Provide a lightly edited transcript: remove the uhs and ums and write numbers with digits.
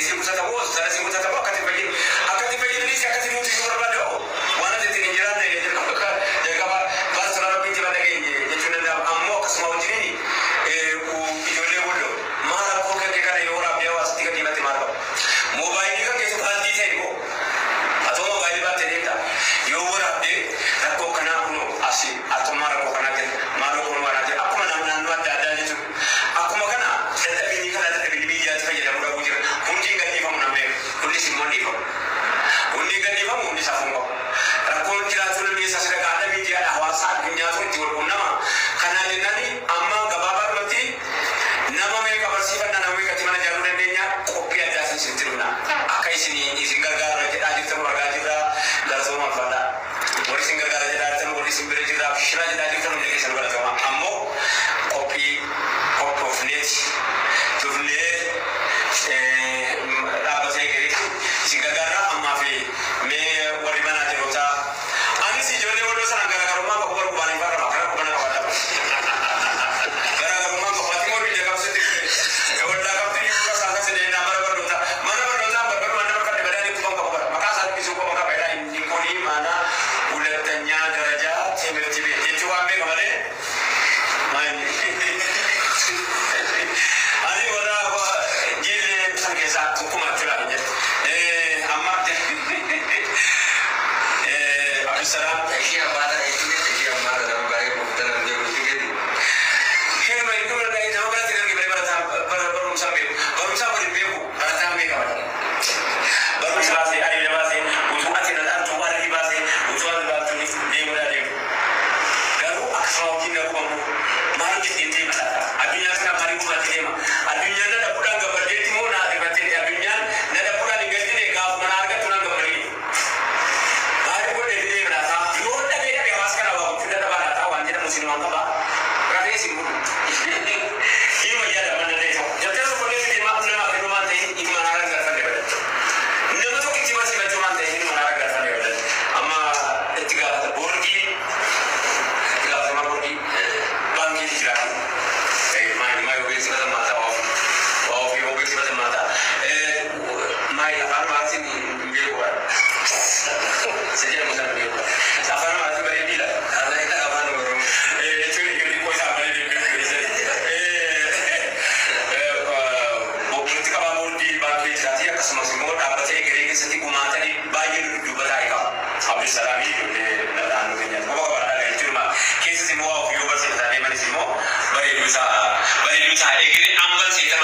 Si kutata moo hospitaala si kutata moo akkatti fayyadu akkatti fayyadu si akkatti nuti yoo barbaade hoo waan ati ittiin hin jiraanne jalqaba baasara rabbiin jira dhageenye jechuun danda'ama. Ammoo akkasuma wajjiniin ijoollee Walloo maal rakkoo kan kee kana yoo waraabdee hawaasatti gadi himatte maal qaba? Moobaayilii kan keessa baaldii ta'e moo atoo moobaayilii baattee deemta yoo waraabdee rakkoo kanaa kunoo asii atummaa rakkoo kanaa jira maaloo kun waan jira akkuma naannoo adda addaa jechuudha. Akkuma kana dadhabinni kana dadhabinni miidiyaatti fayyadamuu dhabuu jira. Hundi hin gadhiifamu namni hundis immoo dhiifamu. Hundi hin gadhiifamu hundi safuun qabu. Rakkoon jiraachuu dandeessa sadarkaa miidiyaadha hawaasa addunyaatu itti wal quunnama. Kanaa jennaan amma gabaabaadhumatti nama meeqa barsiifannaa nama meeqatti mana ijaaruu dandeenya qophii addaa isin isinitti dhufna. Akka isin isin gargaara jedhaa jirtan argaa jirra galatooma ulfaadhaa. Warri isin gargaara jedhaa jirtan warri isin bira jirra shiraa jedhaa jirtan hundi keessan galatooma. Ammoo qophii qophoofneeti dhufnee dhaabbatee gariitti isin gargaara ammaa fi mee warri manaa jiroota. Anis ijoollee Walloo sanaan garaagarummaa qabu bara gubaan hin farrama karaa qubana qabaadha. Garaagarummaa qabu ati moo biyya qabsitti waldaa qabdi dhiirota isaa kan sideenaa mana barnootaa mana barnootaa barbaadu mana barbaadde badaa inni quban qabu bara maqaa isaa dubbisuu qaba qaba jedhaa inni kunii mana ሁለተኛ ደረጃ ትምህርት ቤት jechuu waan beeka malee ani warra jillee san keessaa tokkuma jechuudha jedhe amma Abdusalaam. Ishee ammaadha jechuun ishee ammaadha nama baay'ee gooftaan nama jedhu si gadi. Heeruma iddoo bira nama biratti darge malee barataan barumsaa beeku. Barumsaa waliin beeku barataan beeka malee. Barumsa baasee ani baasee utuu ati na dhaabtu warri baasee utuu ati baattu deemuudhaa deemu. Garuu akkasuma wajjin na gubamu maal hojjettee deema laata? Addunyaan kana maaliin gubaatti deema? Addunyaan na dhabuudhaan gammaddeetti moo na ariifattee addunyaan na dhabuudhaan hin galchine gaafuma na argattu naan gammadee. Maal godhee deema laata? Yoo dhabee dhabee hawaasa kana waa gochuu dadhabaa laata waan jedhamu isin waan qabaa. Rafee isin bulu. Ilma yaada mana ta'e tokko. Jalqaba tokko illee ilma namaa kennuu waan ta'eef ilma haaraan galfadhe badhatte. Nama tokko itti barsiifachuu waan ta'eef ilma haaraan galfadhe badhatte. Amma itti gaafata boordii itti gaafatamaa boordii baankiitu jira. Maal maal beeksifata maataa waa ofii waa beeksifata maataa. Maal afaan Amaaraatiin hin beeku bara. Isa jedhamu sana beeku. Afaan Amaaraatiin bareediidha. Afaan Oromoo. Jechuun ijoollee koo isaa bareedee beeku. Walitti qabaa boordii baankii jiraati akkasumas immoo dhaabbata egeree keessatti gumaatanii baay'ee dudduuba taa'e qaba. Abdusalaamii ijoollee naannoo keenyaatti qofa qabaadha jechuudha. Keessas immoo waa ofii yoo barsiifataa deemanis immoo bareeduu isaa bareeduu isaa egeree amban seeta